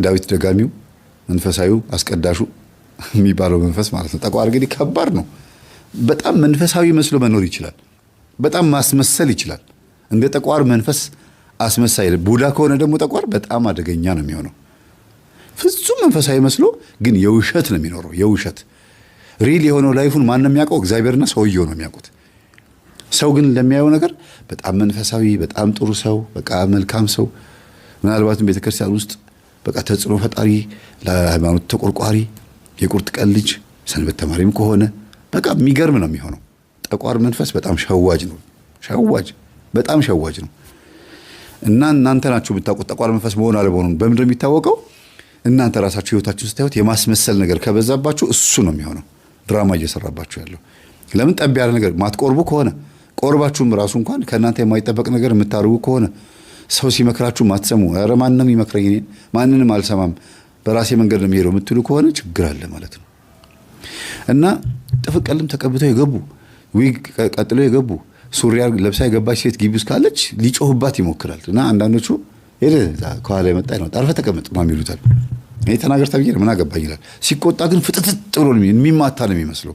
ዳዊት ደጋሚው፣ መንፈሳዊው፣ አስቀዳሹ የሚባለው መንፈስ ማለት ነው። ጠቋር እንግዲህ ከባድ ነው። በጣም መንፈሳዊ መስሎ መኖር ይችላል። በጣም ማስመሰል ይችላል። እንደ ጠቋር መንፈስ አስመሳይ። ቡዳ ከሆነ ደግሞ ጠቋር በጣም አደገኛ ነው የሚሆነው። ፍጹም መንፈሳዊ መስሎ ግን የውሸት ነው የሚኖረው። የውሸት real የሆነው life ኡን ማን ነው የሚያውቀው? እግዚአብሔርና ሰውየው ነው የሚያውቁት። ሰው ግን ለሚያየው ነገር በጣም መንፈሳዊ፣ በጣም ጥሩ ሰው፣ በቃ መልካም ሰው፣ ምናልባትም ቤተክርስቲያን ውስጥ በቃ ተጽዕኖ ፈጣሪ፣ ለሃይማኖት ተቆርቋሪ፣ የቁርጥ ቀን ልጅ፣ ሰንበት ተማሪም ከሆነ በቃ የሚገርም ነው የሚሆነው። ጠቋር መንፈስ በጣም ሸዋጅ ነው። ሸዋጅ፣ በጣም ሸዋጅ ነው። እና እናንተ ናችሁ ብታውቁት ጠቋር መንፈስ መሆን አለመሆኑን። በምንድን ነው የሚታወቀው? እናንተ ራሳችሁ ህይወታችሁን ስታዩት የማስመሰል ነገር ከበዛባችሁ እሱ ነው የሚሆነው፣ ድራማ እየሰራባችሁ ያለው። ለምን ጠብ ያለ ነገር ማትቆርቡ ከሆነ፣ ቆርባችሁም ራሱ እንኳን ከእናንተ የማይጠበቅ ነገር የምታደርጉ ከሆነ፣ ሰው ሲመክራችሁ ማትሰሙ፣ ኧረ ማንም ይመክረኝ እኔን ማንንም አልሰማም፣ በራሴ መንገድ ነው የሚሄደው የምትሉ ከሆነ ችግር አለ ማለት ነው። እና ጥፍር ቀለም ተቀብተው የገቡ፣ ዊግ ቀጥለው የገቡ፣ ሱሪ ለብሳ የገባች ሴት ግቢ ውስጥ ካለች ሊጮህባት ይሞክራል። እና አንዳንዶቹ ሄደ ከኋላ የመጣ ነው፣ አርፈህ ተቀመጥ ምናምን ይሉታል። እኔ ተናገር ተብዬ ነው፣ ምን አገባኝ ይላል። ሲቆጣ ግን ፍጥጥጥ ብሎ የሚማታ ነው የሚመስለው።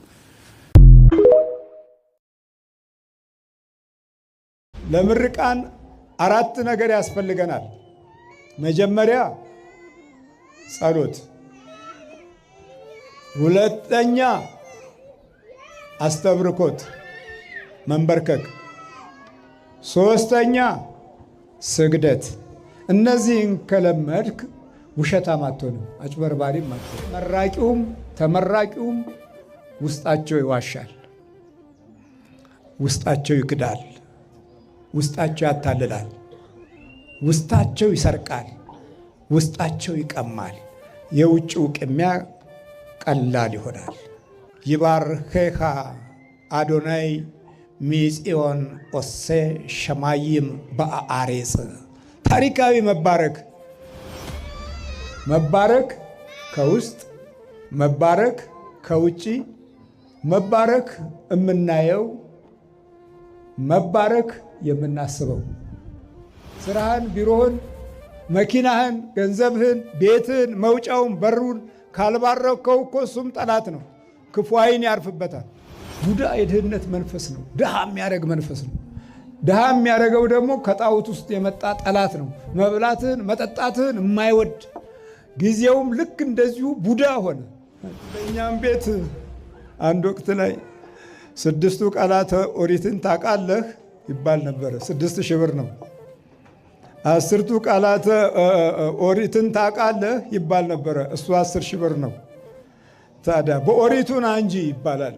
ለምርቃን አራት ነገር ያስፈልገናል። መጀመሪያ ጸሎት፣ ሁለተኛ አስተብርኮት መንበርከክ፣ ሶስተኛ ስግደት። እነዚህን ከለመድክ ውሸታም አትሆንም፣ አጭበርባሪም አትሆንም። መራቂውም ተመራቂውም ውስጣቸው ይዋሻል፣ ውስጣቸው ይክዳል፣ ውስጣቸው ያታልላል፣ ውስጣቸው ይሰርቃል፣ ውስጣቸው ይቀማል። የውጭው ቅሚያ ቀላል ይሆናል። ይባርኬካ አዶናይ ሚጽዮን ኦሴ ሸማይም በአሬጽ። ታሪካዊ መባረክ፣ መባረክ ከውስጥ፣ መባረክ ከውጪ፣ መባረክ የምናየው፣ መባረክ የምናስበው። ስራህን፣ ቢሮህን፣ መኪናህን፣ ገንዘብህን፣ ቤትህን፣ መውጫውን፣ በሩን ካልባረከው እኮ እሱም ጠላት ነው። ክፉ ዓይን ያርፍበታል። ቡዳ የድህነት መንፈስ ነው። ድሃ የሚያደርግ መንፈስ ነው። ድሃ የሚያደርገው ደግሞ ከጣዖት ውስጥ የመጣ ጠላት ነው። መብላትህን መጠጣትህን የማይወድ፣ ጊዜውም ልክ እንደዚሁ ቡዳ ሆነ። በእኛም ቤት አንድ ወቅት ላይ ስድስቱ ቃላተ ኦሪትን ታውቃለህ ይባል ነበረ። 6,000 ብር ነው። አስርቱ ቃላተ ኦሪትን ታውቃለህ ይባል ነበረ። እሱ 10,000 ብር ነው። ታዲያ በኦሪቱ ና እንጂ ይባላል።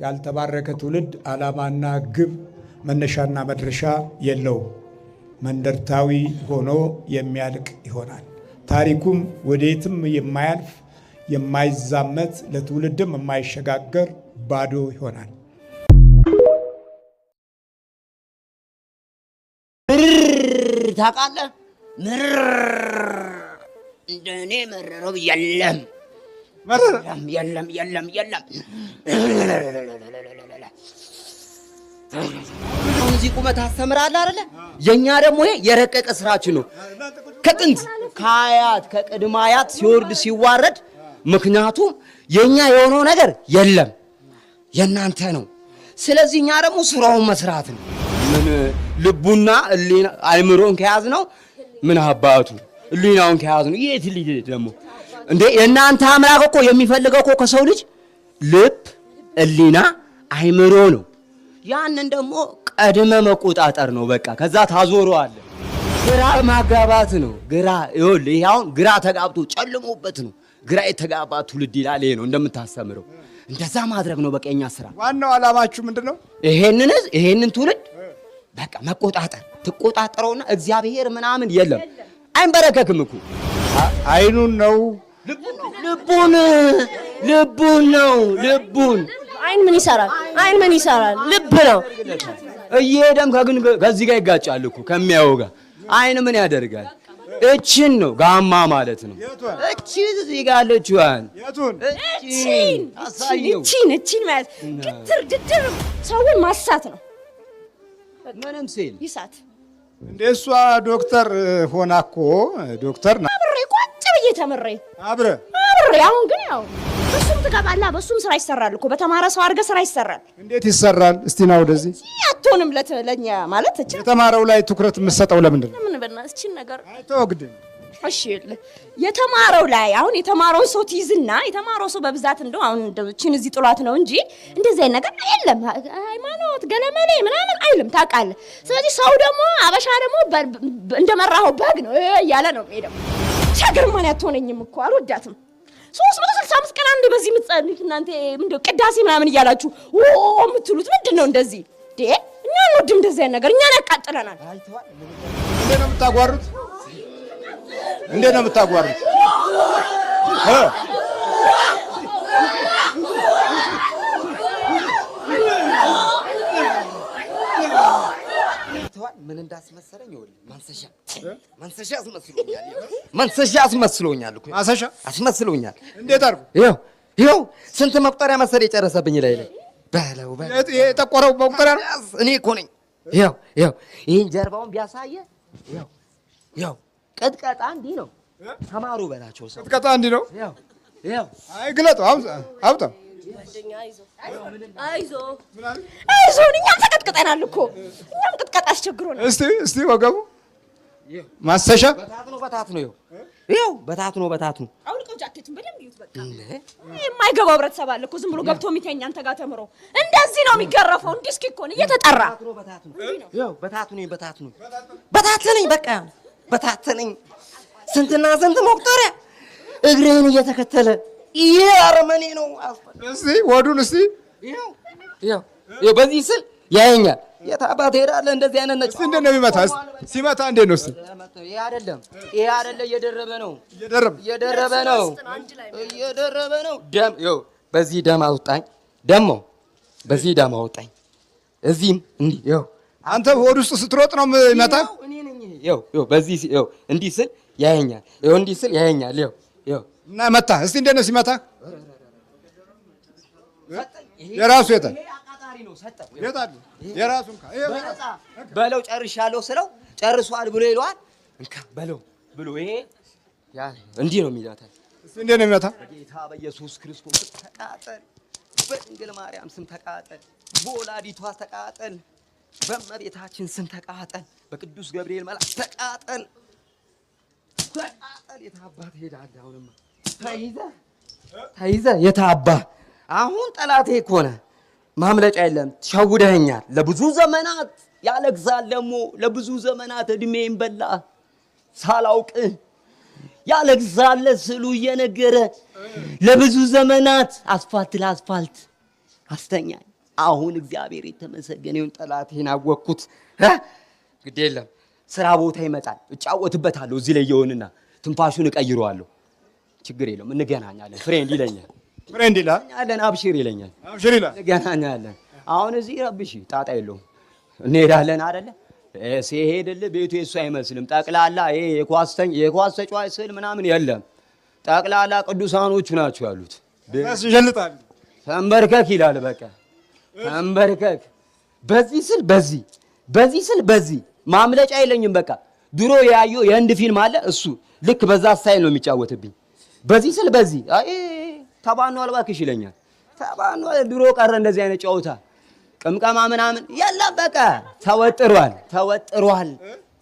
ያልተባረከ ትውልድ ዓላማና ግብ፣ መነሻና መድረሻ የለውም። መንደርታዊ ሆኖ የሚያልቅ ይሆናል። ታሪኩም ወዴትም የማያልፍ፣ የማይዛመት፣ ለትውልድም የማይሸጋገር ባዶ ይሆናል። ምርር ታውቃለህ? ምርር እንደኔ መረረው የለም። የለም፣ የለም፣ የለም። አሁን እዚህ ቁመህ ታስተምራለህ አይደለ? የኛ ደግሞ ይሄ የረቀቀ ስራችን ነው። ከጥንት ከአያት ከቅድመ አያት ሲወርድ ሲዋረድ፣ ምክንያቱም የኛ የሆነው ነገር የለም፣ የእናንተ ነው። ስለዚህ እኛ ደግሞ ስራውን መስራት ነው። ምን ልቡና ህሊና አይምሮን ከያዝ ነው፣ ምን አባቱ ህሊናውን ከያዝ ነው። የት ልጅ ደግሞ እንዴ፣ የእናንተ አምላክ እኮ የሚፈልገው እኮ ከሰው ልጅ ልብ፣ ህሊና፣ አይምሮ ነው። ያንን ደግሞ ቀድመ መቆጣጠር ነው። በቃ ከዛ ታዞረዋለህ። ግራ ማጋባት ነው። ግራ ይኸውልህ፣ ይሄ አሁን ግራ ተጋብቶ ጨልሞበት ነው። ግራ የተጋባ ትውልድ ይላል። ይሄ ነው እንደምታስተምረው፣ እንደዛ ማድረግ ነው። በቃ የኛ ስራ። ዋናው ዓላማችሁ ምንድን ነው? ይሄንን ትውልድ በቃ መቆጣጠር፣ ትቆጣጠረውና እግዚአብሔር ምናምን የለም፣ አይንበረከክም እኮ። አይኑን ነው። ልቡን፣ ልቡን ነው፣ ልቡን። አይን ምን ይሰራል? አይን ምን ይሰራል? ልብ ነው። እየሄደም ከግን ከዚህ ጋር ይጋጫል እኮ ከሚያየው ጋር። አይን ምን ያደርጋል? እችን ነው ጋማ ማለት ነው። እቺ እዚህ ጋር ያለችዋን። የቱን? እቺን። አሳየው። እቺን፣ እቺን ማለት ግትር ግትር ሰውን ማሳት ነው። ምንም ሲል ይሳት። እንደ እሷ ዶክተር ሆና እኮ ዶክተር ናት። አብሬ ቁጭ ብዬ ተምሬ አብረ አብሬ። አሁን ግን ያው በሱም ትገባለህ፣ በሱም ስራ ይሰራል እኮ። በተማረ ሰው አድርገህ ስራ ይሰራል። እንዴት ይሰራል? እስቲ ና ወደዚህ። አትሆንም ለኛ ማለት እቺ የተማረው ላይ ትኩረት የምትሰጠው ለምንድን ነው? ምን በእናትህ እቺን ነገር አይተወግድም። እሺ የተማረው ላይ አሁን የተማረውን ሰው ትይዝና የተማረው ሰው በብዛት እንደው አሁን እንደው እቺን እዚህ ጥሏት ነው እንጂ እንደዚህ አይነት ነገር የለም። ሃይማኖት ገለመሌ ምናምን አይልም ታውቃለህ። ስለዚህ ሰው ደግሞ አበሻ ደግሞ እንደመራኸው በግ ነው እያለ ነው የሚሄደው። ቸግር ማን አትሆነኝም እኮ አልወዳትም። 365 ቀን አንዴ በዚህ የምትጸልዩት እናንተ ምንድነው ቅዳሴ ምናምን እያላችሁ ኦ የምትሉት ምንድን ነው እንደዚህ? እኛ አንወድም እንደዚህ አይነት ነገር፣ እኛን ያቃጥለናል። እንዴት ነው የምታጓሩት? እንዴት ነው የምታጓሩት? ምን እንዳስመሰለኝ ይኸውልህ፣ ማንሰሻ ማንሰሻ አስመስሎኛል። ማንሰሻ አስመስሎኛል እኮ ማሰሻ አስመስሎኛል። እንዴት አድርጎ? ይኸው ይኸው ስንት መቁጠሪያ መሰለህ የጨረሰብኝ ላይ ላይ በለው በለው የጠቆረው መቁጠሪያ ነው። እኔ እኮ ነኝ። ይኸው ይኸው ይሄን ጀርባውን ቢያሳየ ይኸው ይኸው ቅጥቀጣ እንዲህ ነው። ተማሩ በላቸው ሰው ቅጥቀጣ እንዲህ ነው። ይኸው ይኸው አይ ግለጠው፣ አውጣው። አይዞህ እኛም ተቀጥቅጠናል እኮ እኛም ቅጥቀጣ አስቸግሮናል። እስቲ እስቲ ወገቡ ማሰሻ በታትኖ በታትኖ ይኸው ይኸው በታትኖ በታትኖ አውልቀው ጃኬቱን በደንብ ይዩት። በቃ የማይገባው ህብረተሰብ አለ እኮ ዝም ብሎ ገብቶ የሚተኛ አንተ ጋር ተምሮ እንደዚህ ነው የሚገረፈው። እንዲህ እስኪ እኮ ነው እየተጠራ ይኸው በታትኖ በታትኖ በታትነኝ በቃ በታትነኝ። ስንትና ስንት መቁጠሪያ እግርህን እየተከተለ ይሄ አረመኔ ነው። እስቲ ወዱን እስቲ ይኸው ይኸው በዚህ ስል ያየኛል። የት አባት ሄዳለህ? እንደዚህ አይነት ነጭ እስቲ እንዴት ነው የሚመታ? ሲመታ እንዴት ነው? እስቲ ይሄ አይደለም ይሄ አይደለም፣ እየደረበ ነው እየደረበ እየደረበ ነው እየደረበ ነው። ደም ይኸው በዚህ ደም አውጣኝ፣ ደሞ በዚህ ደም አውጣኝ። እዚህም እንዲህ ይኸው አንተ ሆድ ውስጥ ስትሮጥ ነው የሚመታ። እኔ ነኝ። ይኸው ይኸው በዚህ ይኸው እንዲህ ስል ያየኛል። ይኸው እንዲህ ስል ያየኛል። ይኸው ይኸው እና መታ። እስቲ እንዴት ነው ሲመታ? የራሱ የታል? የታል? የራሱን በለው ጨርሻለሁ ስለው ጨርሷል ብሎ ይለዋል። እንካ በለው ብሎ ይሄ ያ እንዲህ ነው የሚመታ። እስቲ እንዴት ነው የሚመታ? በጌታ በኢየሱስ ክርስቶስ ተቃጠል፣ በድንግል ማርያም ስም ተቃጠል፣ በወላዲቷ ተቃጠል፣ በእመቤታችን ስም ተቃጠል፣ በቅዱስ ገብርኤል መልአክ ተቃጠል፣ ተቃጠል። የት አባህ ትሄዳለህ? አሁንማ ተይዘህ ተይዘህ የት አባህ አሁን ጠላቴ እኮ ነህ። ማምለጫ የለም። ሸውደኸኛል። ለብዙ ዘመናት ያለቅሳል። ደግሞ ለብዙ ዘመናት እድሜን በላ ሳላውቅህ ያለቅሳል። ስዕሉ እየነገረ ለብዙ ዘመናት አስፋልት ለአስፋልት አስተኛኝ። አሁን እግዚአብሔር የተመሰገነ ይሁን፣ ጠላቴን አወቅኩት። ግድ የለም ስራ ቦታ ይመጣል፣ እጫወትበታለሁ። እዚህ ላይ የሆንና ትንፋሹን እቀይረዋለሁ። ችግር የለውም፣ እንገናኛለን። Friend ይለኛል Friend ይላል። አብሽር ይለኛል። አብሽር ይላል። እንገናኛለን። አሁን እዚህ ረብሽ ጣጣ የለውም። እንሄዳለን አይደለ? ሲሄድልህ ቤቱ የሱ አይመስልም። ጠቅላላ ይሄ የኳስ ተጫዋች ስዕል ምናምን የለም። ጠቅላላ ቅዱሳኖቹ ናቸው ያሉት። ይሸልጣል። ተንበርከክ ይላል። በቃ ተንበርከክ። በዚህ ስል በዚህ በዚህ ስል በዚህ ማምለጫ የለኝም። በቃ ድሮ ያየው የህንድ ፊልም አለ። እሱ ልክ በዛ style ነው የሚጫወትብኝ። በዚህ ስል በዚህ አይ ተባኗል እባክሽ ይለኛል። ተባኗል። ድሮ ቀረ እንደዚህ አይነት ጨዋታ ቅምቀማ ምናምን የለም። በቃ ተወጥሯል፣ ተወጥሯል።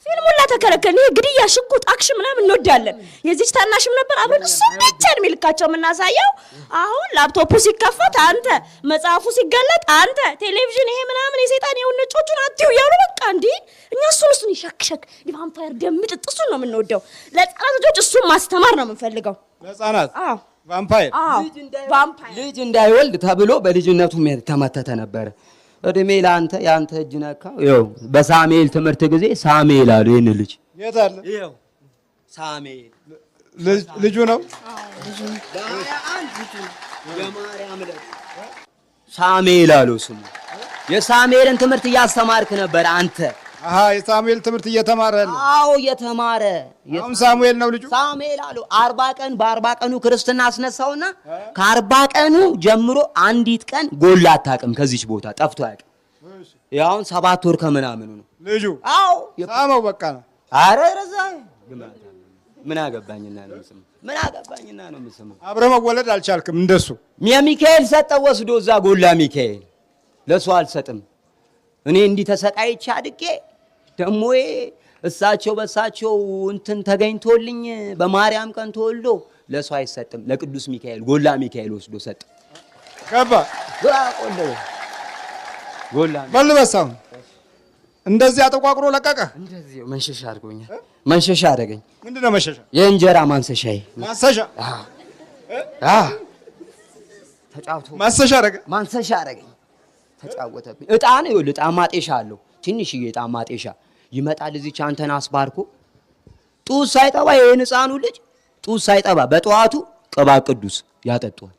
ፊልሙን ተከለከልን። ይሄ ግድያ፣ ሽጉጥ፣ action ምናምን እንወዳለን። የዚች ታናሽም ነበር አብረን እሱን ብቻ እድሜ ልካቸው የምናሳየው። አሁን ላፕቶፑ ሲከፈት አንተ፣ መጽሐፉ ሲገለጥ አንተ፣ ቴሌቪዥን ይሄ ምናምን የሰይጣን የውን ነጮቹን አትዩ እያሉ በቃ እንዲህ እኛ እሱን እሱን ይሸክሸክ ቫምፓየር ደም ምጥጥ እሱን ነው የምንወደው። ለህፃናት ልጆች እሱን ማስተማር ነው የምንፈልገው። ለህፃናት አዎ ቫምፓየር አዎ ቫምፓየር ልጅ እንዳይወልድ ተብሎ በልጅነቱ ተመተተ ነበረ። እድሜ ለአንተ የአንተ እጅ ነካው። ይኸው በሳሙኤል ትምህርት ጊዜ ሳሙኤል አሉ ይህን ልጅ። የት አለ? ይኸው ሳሙኤል ልጁ ነው። ሳሙኤል አሉ ስሙ። የሳሙኤልን ትምህርት እያስተማርክ ነበር አንተ። አሃ የሳሙኤል ትምህርት እየተማረ ነው። አዎ እየተማረ። አሁን ሳሙኤል ነው ልጁ። ሳሙኤል አሉ። 40 ቀን በ40 ቀኑ ክርስትና አስነሳውና ከ40 ቀኑ ጀምሮ አንዲት ቀን ጎላ አታውቅም። ከዚች ቦታ ጠፍቶ አያውቅም። ያው አሁን 7 ወር ከምናምኑ ነው ልጁ። አዎ ሳመው በቃ ነው። አረ ረዛ ምን አገባኝና ነው የምስመው? ምን አገባኝና ነው የምስመው? አብረህ መወለድ አልቻልክም እንደሱ። የሚካኤል ሰጠው ወስዶ እዛ ጎላ ሚካኤል ለሱ አልሰጥም። እኔ እንዲህ ተሰቃይቼ አድጌ ደግሞ እሳቸው በእሳቸው እንትን ተገኝቶልኝ በማርያም ቀን ተወልዶ ለሱ አይሰጥም። ለቅዱስ ሚካኤል ጎላ ሚካኤል ወስዶ ሰጠ። ገባ ጎላ በልበስ። አሁን እንደዚህ አጠቋቁሮ ለቀቀ። እንደዚህ መንሸሻ አድርጎኛል። መንሸሻ አደረገኝ። ምንድን ነው መንሸሻ? የእንጀራ ማንሰሻዬ። ማንሰሻ ተጫውቶ ማንሰሻ አደረገ። ማንሰሻ አደረገኝ። ተጫወተብኝ። እጣን ይኸውልህ፣ እጣን ማጤሻ አለው። ትንሽዬ እጣን ማጤሻ ይመጣል። እዚች አንተን አስባርኮ ጡት ሳይጠባ ይሄን ህፃኑ ልጅ ጡት ሳይጠባ በጠዋቱ ቅባ ቅዱስ ያጠጧል።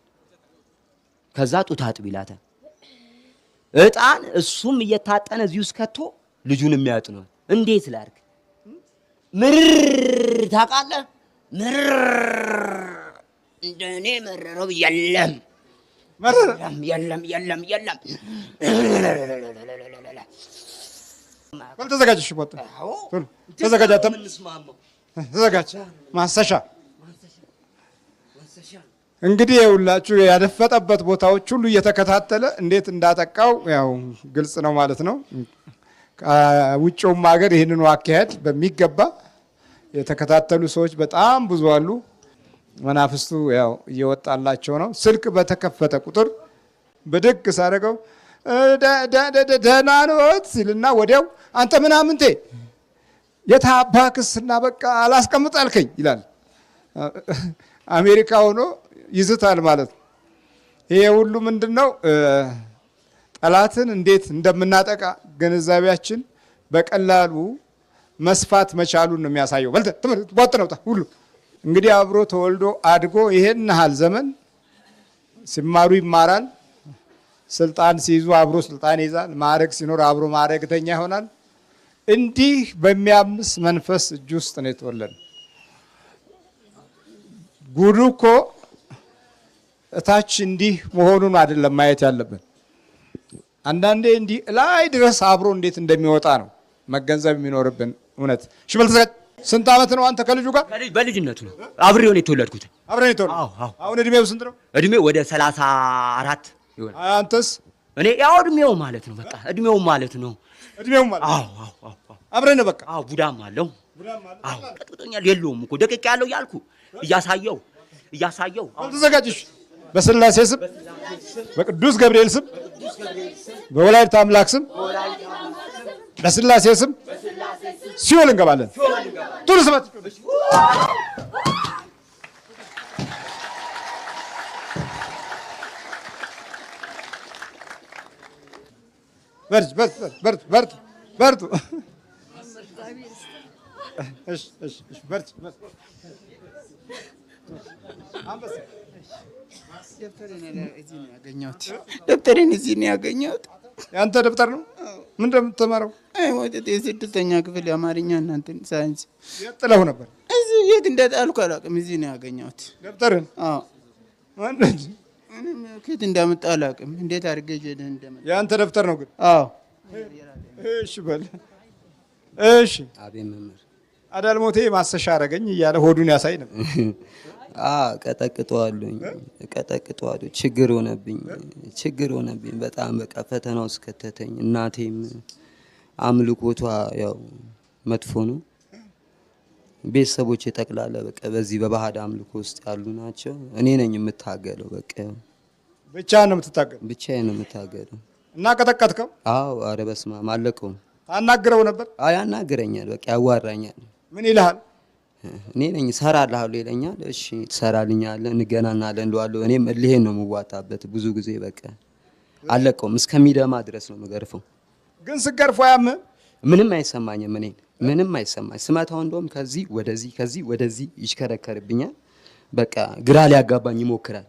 ከዛ ጡት አጥቢ ይላታል። እጣን እሱም እየታጠነ እዚህ ውስጥ ከቶ ልጁንም ያጥነዋል። እንዴት ላድርግ? ምርር ታውቃለህ? ምርር እንደኔ መረረው የለም የለም የለም የለም። በል ተዘጋጅ። እሺ ቦጥ ተዘጋጅ። ተዘጋጅ። ማሰሻ እንግዲህ ይኸውላችሁ ያደፈጠበት ቦታዎች ሁሉ እየተከታተለ እንዴት እንዳጠቃው ያው ግልጽ ነው ማለት ነው። ውጭውም ሀገር ይህንኑ አካሄድ በሚገባ የተከታተሉ ሰዎች በጣም ብዙ አሉ። መናፍስቱ ያው እየወጣላቸው ነው። ስልክ በተከፈተ ቁጥር ብድግ ሳደርገው ደህና ነዎት ሲልና ወዲያው አንተ ምናምንቴ የታባክስና በቃ አላስቀምጥ አልከኝ ይላል። አሜሪካ ሆኖ ይዝታል ማለት ነው። ይሄ ሁሉ ምንድን ነው? ጠላትን እንዴት እንደምናጠቃ ግንዛቤያችን በቀላሉ መስፋት መቻሉን ነው የሚያሳየው። በልተ ትምህርት ቦጥ ነው ሁሉ እንግዲህ አብሮ ተወልዶ አድጎ ይሄን ያህል ዘመን ሲማሩ ይማራል። ስልጣን ሲይዙ አብሮ ስልጣን ይይዛል። ማዕረግ ሲኖር አብሮ ማዕረግተኛ ይሆናል። እንዲህ በሚያምስ መንፈስ እጅ ውስጥ ነው የተወለደ። ጉዱ እኮ እታች እንዲህ መሆኑን አይደለም ማየት ያለብን። አንዳንዴ እንዲህ ላይ ድረስ አብሮ እንዴት እንደሚወጣ ነው መገንዘብ የሚኖርብን። እውነት እሺ፣ በል ተዘጋጅ። ስንት ዓመት ነው አንተ ከልጁ ጋር? በልጅነቱ ነው አብሬው ነው የተወለድኩት። አብሬው ነው የተወለድኩት። አሁን እድሜው ስንት ነው? እድሜው ወደ 34 ይሆናል። አንተስ? እኔ ያው እድሜው ማለት ነው በቃ እድሜው ማለት ነው። እድሜው ማለት አዎ፣ አዎ፣ አዎ። አብረን ነው በቃ። አዎ፣ ቡዳም አለው። አዎ፣ ቀጥቅጦኛል። የለውም እኮ ደቅቅ ያለው ያልኩ እያሳየው እያሳየው። ተዘጋጅሽ። በስላሴ ስም፣ በቅዱስ ገብርኤል ስም፣ በወላዲተ አምላክ ስም፣ በስላሴ ስም ሲኦል እንገባለን። ቱሉ ስበት በርቱ በርቱ በርቱ በርቱ። እሺ እሺ እሺ በርቱ። ደብተሬን እዚህ ነው ያገኘሁት። የአንተ ደብተር ነው? ምን እንደምትማረው? አይ ወጥቴ የስድስተኛ ክፍል የአማርኛ እና እንትን ሳይንስ። የት ጥለኸው ነበር? እዚህ የት እንደጣልኩ አላውቅም። እዚህ ነው ያገኘሁት ደብተርህን። አዎ። ከየት እንዳመጣ አላውቅም። እንዴት አድርጌ ይዤ እንደመጣ። የአንተ ደብተር ነው ግን? አዎ። እሺ በል እሺ። አቤት መምህር። አዳልሞቴ ማሰሻ አደረገኝ እያለ ሆዱን ያሳይ ነበር። ቀጠቅጠዋለሁኝ ቀጠቅጠዋለሁ። ችግር ሆነብኝ ችግር ሆነብኝ በጣም በቃ ፈተና ውስጥ ከተተኝ። እናቴም አምልኮቷ ያው መጥፎ ነው። ቤተሰቦቼ ጠቅላላ በቃ በዚህ በባዕድ አምልኮ ውስጥ ያሉ ናቸው። እኔ ነኝ የምታገለው። በቃ ብቻህን ነው የምትታገለው? ብቻዬን ነው የምታገለው። እና ቀጠቀጥከው? አዎ። ኧረ በስመ አብ አለቀውም። ታናግረው ነበር? አዎ ያናግረኛል። በቃ ያዋራኛል። ምን ይልሃል? እኔ ነኝ እሰራልሃለሁ ይለኛል። እሺ ትሰራልኛለህ፣ እንገናናለን እለዋለሁ። እኔም እልሄን ነው የምዋጣበት ብዙ ጊዜ በቃ አለቀውም። እስከሚደማ ድረስ ነው የምገርፈው። ግን ስገርፈው አያምህም? ምንም አይሰማኝም። እኔን ምንም አይሰማኝ። ስመታው እንደውም ከዚህ ወደዚህ ከዚህ ወደዚህ ይሽከረከርብኛል። በቃ ግራ ሊያጋባኝ ይሞክራል።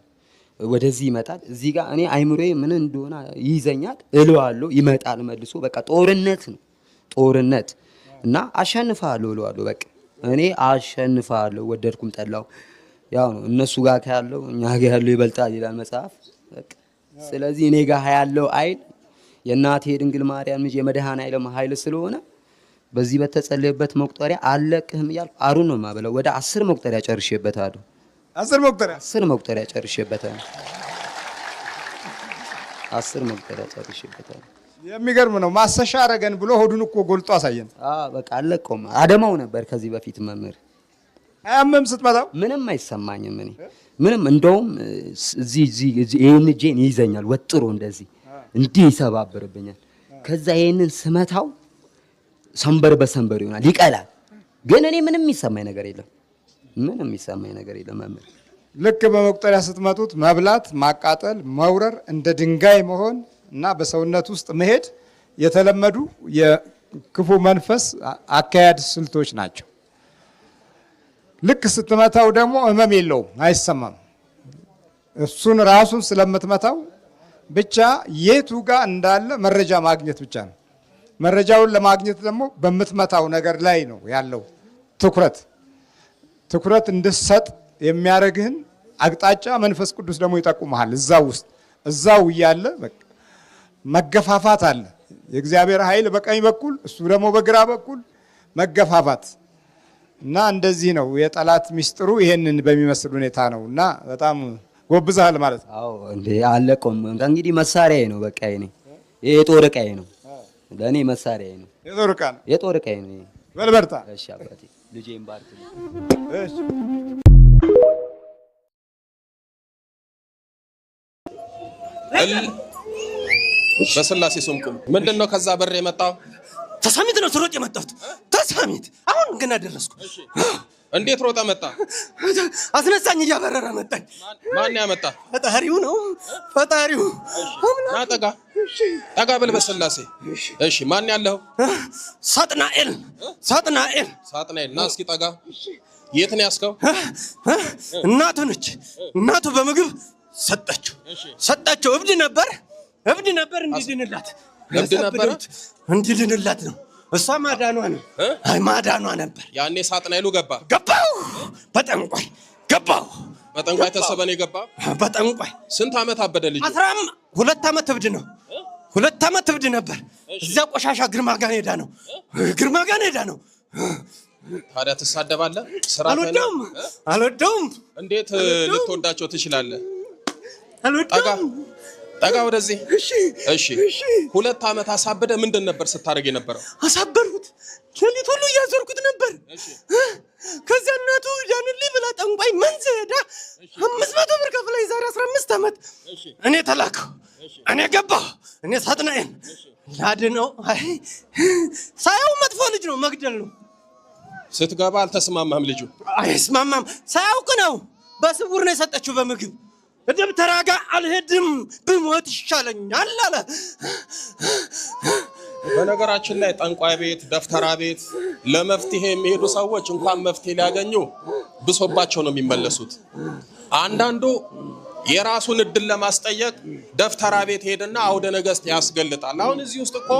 ወደዚህ ይመጣል። እዚህ ጋር እኔ አይምሮዬ ምን እንደሆነ ይይዘኛል፣ እለዋለሁ። ይመጣል መልሶ። በቃ ጦርነት ነው ጦርነት እና አሸንፋለሁ እለዋለሁ። በቃ እኔ አሸንፋለሁ፣ ወደድኩም ጠላው ያው ነው። እነሱ ጋር ያለው እኛ ጋር ያለው ይበልጣል ይላል መጽሐፍ። በቃ ስለዚህ እኔ ጋር ያለው ኃይል የእናቴ ድንግል ማርያም ልጅ የመድኃኔዓለም ኃይል ስለሆነ በዚህ በተጸለየበት መቁጠሪያ አለቅህም እያልኩ አሩን ነው የማበላው። ወደ 10 መቁጠሪያ ጨርሼበታለሁ። 10 መቁጠሪያ 10 መቁጠሪያ ጨርሼበታለሁ። 10 መቁጠሪያ ጨርሼበታለሁ። የሚገርም ነው። ማሰሻ አረገን ብሎ ሆዱን እኮ ጎልጦ አሳየን። አዎ በቃ አለቀውም። አደማው ነበር ከዚህ በፊት መምህር። አያምም ስትመታው? ምንም አይሰማኝም። እኔ ምንም እንደውም እዚህ እዚህ ይሄን እጄን ይይዘኛል ወጥሮ እንደዚህ እንዲህ ይሰባብርብኛል። ከዛ ይሄንን ስመታው ሰንበር በሰንበር ይሆናል፣ ይቀላል። ግን እኔ ምንም የሚሰማኝ ነገር የለም። ምንም የሚሰማኝ ነገር የለም መምህር። ልክ በመቁጠሪያ ስትመቱት መብላት፣ ማቃጠል፣ መውረር፣ እንደ ድንጋይ መሆን እና በሰውነት ውስጥ መሄድ የተለመዱ የክፉ መንፈስ አካሄድ ስልቶች ናቸው። ልክ ስትመታው ደግሞ ህመም የለውም፣ አይሰማም። እሱን ራሱን ስለምትመታው ብቻ የቱ ጋር እንዳለ መረጃ ማግኘት ብቻ ነው። መረጃውን ለማግኘት ደግሞ በምትመታው ነገር ላይ ነው ያለው ትኩረት። ትኩረት እንድትሰጥ የሚያደርግህን አቅጣጫ መንፈስ ቅዱስ ደግሞ ይጠቁምሃል። እዛው ውስጥ እዛው እያለ በቃ መገፋፋት አለ። የእግዚአብሔር ኃይል በቀኝ በኩል እሱ ደግሞ በግራ በኩል መገፋፋት እና እንደዚህ ነው የጠላት ሚስጥሩ። ይሄንን በሚመስል ሁኔታ ነው እና በጣም ጎብዘሃል ማለት ነው። አዎ እንዴ አለቀውም። እንግዲህ መሳሪያዬ ነው በቃ የኔ ይሄ የጦር ዕቃዬ ነው። ለእኔ መሳሪያዬ ነው። የጦር ዕቃ ነው። የጦር ዕቃዬ ነው። በል በርታ። እሺ አባቴ ልጄን ባርክልኝ። እሺ። በስላሴ ስም ቁም። ምንድን ነው ከዛ በር የመጣው? ተሳሚት ነው ስሮጥ የመጣሁት። ተሳሚት አሁን ገና ደረስኩ። እንዴት ሮጠ መጣ? አስነሳኝ፣ እያበረረ መጣኝ። ማን ያመጣ? ፈጣሪው ነው ፈጣሪው። ና ጠጋ ጠጋ በል በስላሴ። እሺ ማን ያለው? ሳጥናኤል ሳጥናኤል ሳጥናኤል። ና እስኪ ጠጋ። የት ነው ያስከው? እናቱ ነች። እናቱ በምግብ ሰጠችው ሰጠችው። እብድ ነበር እብድ ነበር። እንዲድንላት እብድ ነበረ? እንዲድንላት ነው። እሷ ማዳኗ ነው። አይ ማዳኗ ነበር። ያኔ ሳጥናኤሉ ገባ ገባው በጠንቋይ ገባው። በጠንቋይ ተሰበን የገባ በጠንቋይ። ስንት ዓመት አበደ ልጁ? 12 ዓመት እብድ ነው። 2 ዓመት እብድ ነበር። እዚያ ቆሻሻ ግርማ ጋር ሄዳ ነው። ግርማ ጋር ሄዳ ነው። ታዲያ ትሳደባለህ? ስራ አልወደውም አልወደውም። እንዴት ልትወዳቸው ትችላለህ? አልወደውም። ጠጋ ወደዚህ። እሺ እሺ። 2 ዓመት አሳበደ። ምንድን ነበር ስታደርግ የነበረው? አሳበርኩት። ሌሊት ሁሉ እያዞርኩት ነበር። ከዚያ እናቱ ዳንልኝ ብላ ጠንቋይ መንዝ ሄዳ 500 ብር ከፍላ የዛሬ 15 ዓመት እኔ ተላከው፣ እኔ ገባሁ፣ እኔ ሳጥናኤል ላድነው። አይ ሳየው መጥፎ ልጅ ነው፣ መግደል ነው። ስትገባ አልተስማማም ልጁ? አይስማማም። ሳያውቅ ነው፣ በስውር ነው የሰጠችው በምግብ። ደብተራ ጋር አልሄድም ብሞት ይሻለኛል አለ። በነገራችን ላይ ጠንቋይ ቤት፣ ደብተራ ቤት ለመፍትሄ የሚሄዱ ሰዎች እንኳን መፍትሄ ሊያገኙ ብሶባቸው ነው የሚመለሱት። አንዳንዱ የራሱን እድል ለማስጠየቅ ደብተራ ቤት ሄድና አውደ ነገስት ያስገልጣል። አሁን እዚህ ውስጥ እኮ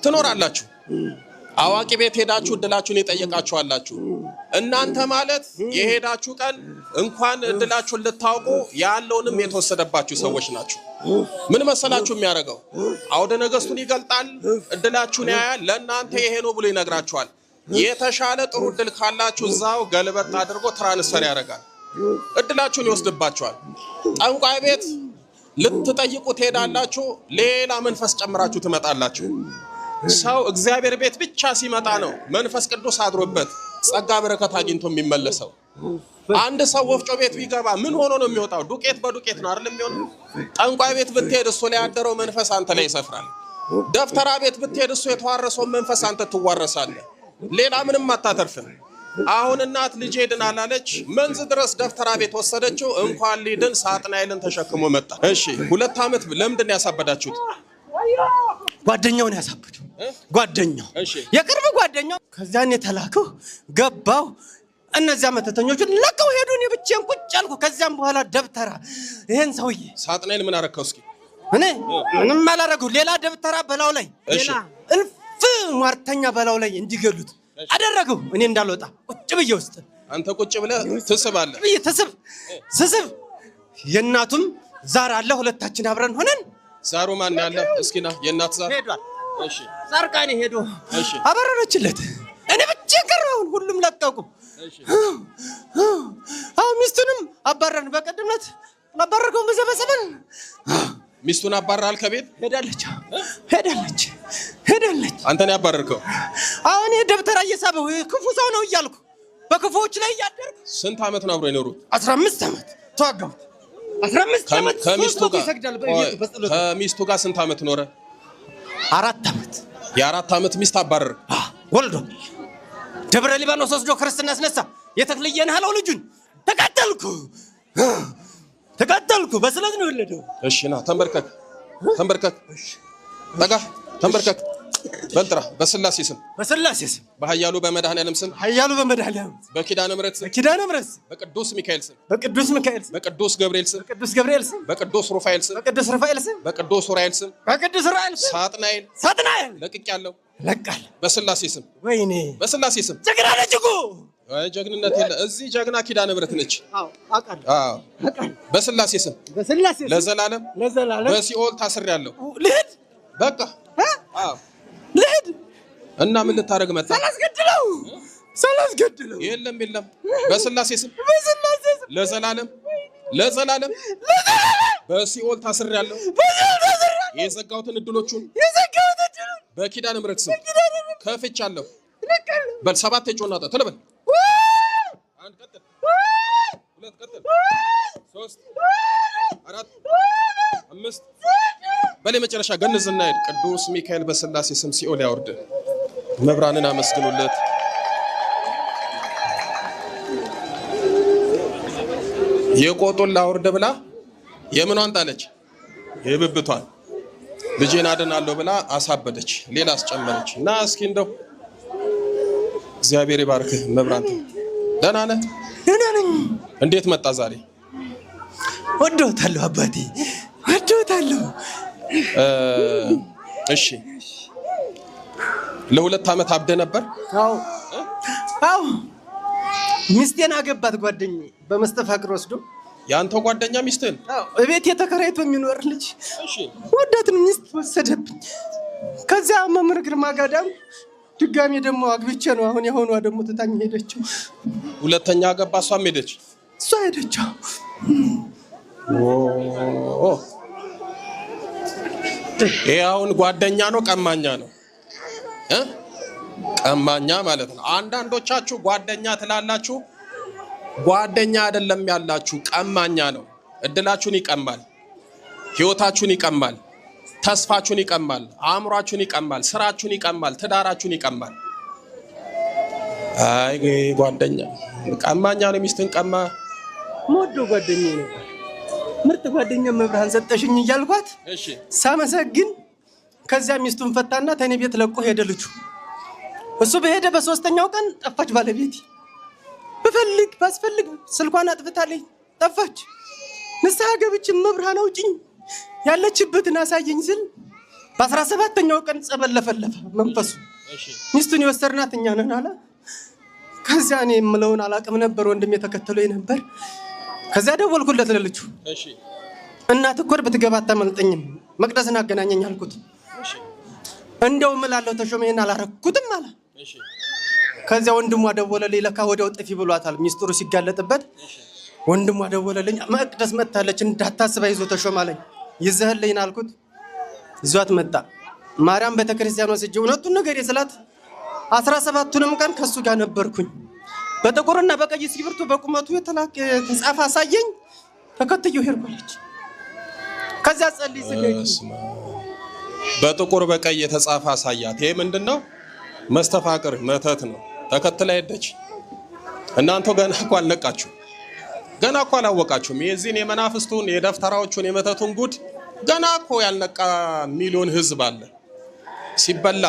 ትኖራላችሁ። አዋቂ ቤት ሄዳችሁ እድላችሁን የጠየቃችሁ አላችሁ። እናንተ ማለት የሄዳችሁ ቀን እንኳን እድላችሁን ልታውቁ ያለውንም የተወሰደባችሁ ሰዎች ናችሁ። ምን መሰላችሁ የሚያደርገው? አውደ ነገስቱን ይገልጣል፣ እድላችሁን ያያል፣ ለእናንተ ይሄ ነው ብሎ ይነግራችኋል። የተሻለ ጥሩ እድል ካላችሁ እዛው ገልበጥ አድርጎ transfer ያደርጋል፣ እድላችሁን ይወስድባችኋል። ጠንቋይ ቤት ልትጠይቁ ትሄዳላችሁ፣ ሌላ መንፈስ ጨምራችሁ ትመጣላችሁ። ሰው እግዚአብሔር ቤት ብቻ ሲመጣ ነው መንፈስ ቅዱስ አድሮበት ጸጋ በረከት አግኝቶ የሚመለሰው። አንድ ሰው ወፍጮ ቤት ቢገባ ምን ሆኖ ነው የሚወጣው? ዱቄት በዱቄት ነው አይደል የሚሆነው? ጠንቋይ ቤት ብትሄድ እሱ ላይ ያደረው መንፈስ አንተ ላይ ይሰፍራል። ደብተራ ቤት ብትሄድ እሱ የተዋረሰውን መንፈስ አንተ ትዋረሳለህ። ሌላ ምንም አታተርፍም። አሁን እናት ልጄ ድናል አለች። መንዝ ድረስ ደብተራ ቤት ወሰደችው። እንኳን ሊድን ሳጥናኤልን ተሸክሞ መጣ። እሺ 2 ዓመት ለምንድን ነው ያሳበዳችሁት? ጓደኛውን ያሳበደው ጓደኛው የቅርብ ጓደኛው። ከዚያን የተላከው ገባው። እነዚያ መተተኞቹን ለቀው ሄዱ። እኔ ብቻዬን ቁጭ አልኩ። ከዚያም በኋላ ደብተራ ይሄን ሰውዬ ሳጥናኤል ምን አረከው? እስኪ እኔ ምንም አላረገው። ሌላ ደብተራ በላው ላይ ሌላ እልፍ ሟርተኛ በላው ላይ እንዲገሉት አደረገው። እኔ እንዳልወጣ ቁጭ ብዬ ውስጥ አንተ ቁጭ ብለህ ትስባለህ። ብዬ ትስብ ስስብ የእናቱም ዛር አለ። ሁለታችን አብረን ሆነን ዛሩ ማን ያለ? እስኪ ና የእናት ዛር ሄዷል። እሺ ጻርቃኔ ሄዶ እሺ። አበረረችለት። እኔ ብቻ ቀረሁ። አሁን ሁሉም ለቀቁ። አሁን ሚስቱንም አባረርን። በቀደም ዕለት አባረርከውን በዚያ በጸበል ሚስቱን አባራል ከቤት ሄዳለች ሄዳለች ሄዳለች። አንተን ያባረርከው? አሁን ይሄ ደብተራ እየሳበው ክፉ ሰው ነው እያልኩ በክፉዎች ላይ እያደርኩ። ስንት ዓመት ነው አብሮ የኖሩት? 15 ዓመት ተዋጋሁት። 15 ዓመት ከሚስቱ ሶስት ወቅት ጋር ይሰግዳል በቤቱ በጸሎቱ። ከሚስቱ ጋር ስንት ዓመት ኖረ? 4 ዓመት። የ4 ዓመት ሚስት አባረርክ? ወልዶ ደብረ ሊባኖስ ወስዶ ክርስትና አስነሳ። የተክልየን አለው ልጁን። ተቃጠልኩ ተቃጠልኩ። በስለት ነው የወለደው። እሺ ና ተንበርከክ፣ ተንበርከክ፣ ጠጋ ተንበርከክ፣ በልጥራ በስላሴ ስም፣ በስላሴ ስም፣ በኃያሉ በመድኃኔዓለም ስም፣ ኃያሉ በመድኃኔዓለም በኪዳነ ምሕረት ስም፣ በኪዳነ ምሕረት ስም፣ በቅዱስ ሚካኤል ስም፣ በቅዱስ ሚካኤል ስም፣ በቅዱስ ገብርኤል ስም፣ በቅዱስ ገብርኤል ስም፣ በቅዱስ ሩፋኤል ስም፣ በቅዱስ ሩፋኤል ስም፣ በቅዱስ ኡራኤል ስም፣ በቅዱስ ኡራኤል ስም፣ ሳጥናኤል ሳጥናኤል ለቅቄያለሁ። ለቃል በስላሴ ስም። ወይኔ በስላሴ ስም። ጀግና ነች እኮ። አይ ጀግንነት የለ እዚህ፣ ጀግና ኪዳነ ምሕረት ነች። አዎ አውቃለሁ። አዎ በስላሴ ስም። በስላሴ ስም። ለዘላለም ለዘላለም በሲኦል ታስሬያለሁ። ልሂድ። በቃ አዎ ልሂድ። እና ምን ልታደርግ መጣ? ሳላስገድለው ሳላስገድለው። የለም የለም። በስላሴ ስም። በስላሴ ስም። ለዘላለም ለዘላለም በሲኦል ታስሬያለሁ። በሲኦል ታስሬያለሁ። የዘጋሁትን እድሎቹን የዘጋሁት እድሉን በኪዳነ ምሕረት ስም ከፍቻለሁ። ለቃለሁ። በል ሰባት የጮና ቶሎ በል። አንድ ቀጥል፣ ሁለት ቀጥል፣ ሶስት፣ አራት፣ አምስት በል የመጨረሻ ገንዝ እናሄድ። ቅዱስ ሚካኤል በስላሴ ስም ሲኦል ያወርድ። መብራንን አመስግኑለት። የቆጡን ላውርድ ብላ የምኗን ጣለች? የብብቷን። ልጄን አድናለሁ ብላ አሳበደች፣ ሌላ አስጨመረች። እና እስኪ እንደው እግዚአብሔር ይባርክህ መብራን። ደህና ነህ? ደህና ነኝ። እንዴት መጣ ዛሬ? ወዶታለሁ አባቴ ወዶታለሁ። እሺ ለ2 ዓመት አብደ ነበር? አዎ አዎ። ሚስቴን አገባት ጓደኛዬ በመስተፋቅር ወስዶ። የአንተ ጓደኛ ሚስትህን? አዎ፣ እቤት የተከራይቶ የሚኖር ልጅ ወዳትን ሚስት ወሰደብኝ። ከዚያ መምህር ግርማ ጋዳም ድጋሜ ደግሞ አግብቼ ነው አሁን የሆኗ ደግሞ ትታኝ ሄደችው። ሁለተኛ አገባ፣ እሷም ሄደች። እሷ ሄደች። ኦ ይሄ አሁን ጓደኛ ነው ቀማኛ ነው? ቀማኛ ማለት ነው። አንዳንዶቻችሁ ጓደኛ ትላላችሁ፣ ጓደኛ አይደለም ያላችሁ ቀማኛ ነው። እድላችሁን ይቀማል፣ ህይወታችሁን ይቀማል፣ ተስፋችሁን ይቀማል፣ አእምሯችሁን ይቀማል፣ ስራችሁን ይቀማል፣ ትዳራችሁን ይቀማል። አይ ጓደኛ ቀማኛ ነው። ሚስትን ቀማ። የምወደው ጓደኛዬ ነበር። ምርጥ ጓደኛ መብርሃን ሰጠሽኝ እያልኳት ሳመሰግን ከዚያ ሚስቱን ፈታና ተኔ ቤት ለቆ ሄደ ልጁ። እሱ በሄደ በ3ኛው ቀን ጠፋች ባለቤቴ። ብፈልግ ባስፈልግ ስልኳን አጥፍታለች፣ ጠፋች። ንስሐ ገብቼ መብርሃን አውጪኝ ያለችበትን አሳየኝ ስል በ17ኛው ቀን ጸበል ለፈለፈ መንፈሱ። ሚስቱን የወሰድናት እኛ ነን አለ። ከዚያ እኔ የምለውን አላውቅም ነበር፣ ወንድሜ ተከትሎኝ ነበር። ከዚያ ደወልኩለት ለልጁ። እናት እኮ ብትገባ አታመልጠኝም፣ መቅደስን አገናኘኝ አልኩት። እንደው እምላለሁ ተሾመ ይሄን አላረኩትም አለ። ከዚያ ወንድሟ ደወለልኝ። ለካ ወዲያው ጥፊ ብሏታል ሚስጥሩ ሲጋለጥበት። ወንድሟ ደወለልኝ፣ መቅደስ መጥታለች እንዳታስብ አይዞህ ተሾመ አለኝ። ይዘህልኝ አልኩት። ይዟት መጣ። ማርያም ቤተክርስቲያን ወስጄ እውነቱን ነገር ስላት 17ቱንም ቀን ከሱ ጋር ነበርኩኝ። በጥቁርና በቀይ እስክሪብቶ በቁመቱ የተጻፈ አሳየኝ። ተከትዬው ሄድኩ አለች። ከዚያ ጸልይ ስገጂ በጥቁር በቀይ የተጻፈ አሳያት። ይሄ ምንድነው? መስተፋቅር መተት ነው። ተከትላ ሄደች። እናንተ ገና እኮ አልነቃችሁ፣ ገና እኮ አላወቃችሁም። የዚህን የመናፍስቱን የደፍተራዎቹን የመተቱን ጉድ ገና እኮ ያልነቃ ሚሊዮን ህዝብ አለ። ሲበላ